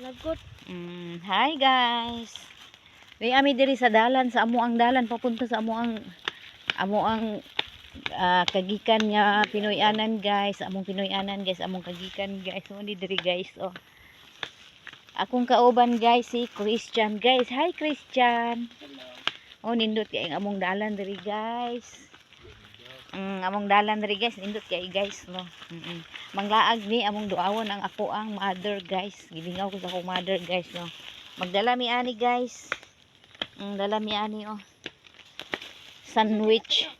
Malagot. Hi guys. May ami diri sa dalan, sa amo ang dalan papunta sa amo ang kagikan nga Pinoy-anan, guys, among Pinoy-anan, guys, among kagikan, guys. Mo ni diri, guys, oh. Akong kauban, guys, si Christian, guys. Hi, Christian. Oh, nindot kay ang among dalan diri, guys. Among dalan diri, guys, nindot kay, guys, no. Manglaag ni among duawon ang ako ang mother, guys. Gilingaw ko sa akong mother, guys, no. Magdala mi ani, guys. Dala mi ani, oh. Sandwich.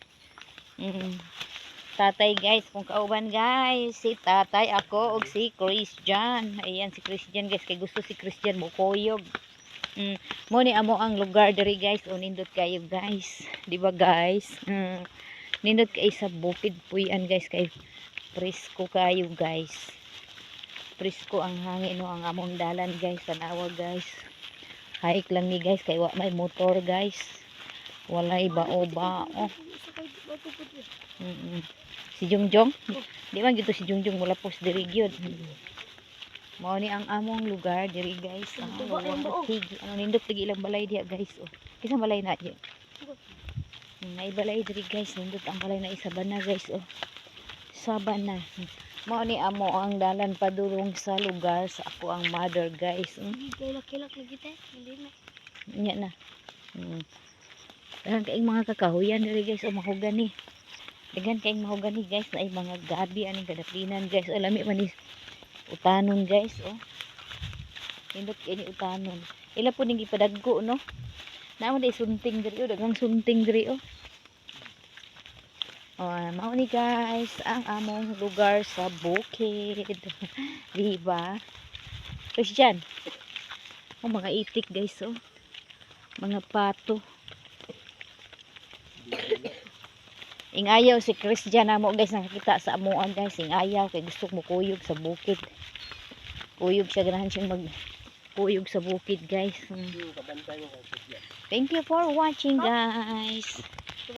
Tatay, guys, kung kauban, guys, si tatay, ako og si Christian. Ayan si Christian, guys, kay gusto si Christian mo kuyog. Mo ni amo ang lugar diri, guys, o nindot kayo, guys. Di ba, guys? Nindot kay sa bukid puyan, guys, kay presko kayo, guys. Presko ang hangin, no, ang among dalan, guys, tanawa, guys. Hike lang ni, guys, kay wa may motor, guys. Walay bao-bao. Si Jungjong? Di man gito si Jungjong mula pos diri gyud. Mao ni ang among lugar diri, guys. Ang Tuba ang buo. Higi. Ano, nindot lagi ilang balay diha, guys. Oh. Kinsa balay na diya? Nay balay diri, guys, nindot ang balay na isabana, guys, oh. Sabana. Mao ni amo ang dalan padulong sa lugar sa ako ang mother, guys. Kilak-kilak lagi te. Hindi na. Nya na. Daghan kaayong mga kakahuyan diri, guys, o mahogani. Daghan kaayong mahogani, guys, na ay mga gabi aning kadaplinan, guys. O, lami man ni utanon, guys, oh. Nindot kay ni utanon. Ila po ning gipadagko, no. Naa man day sunting diri, oh, daghang sunting diri, oh. Oh, mao ni, guys, ang among lugar sa bukid. Di ba? Christian. Oh, mga itik, guys, oh. Mga pato. Ingayaw si Christian amo, guys, nakakita sa amoan, guys. Ingayaw kay gusto mo kuyog sa bukid. Kuyog siya, ganahan siyang mag kuyog sa bukid, guys. Thank you for watching, guys.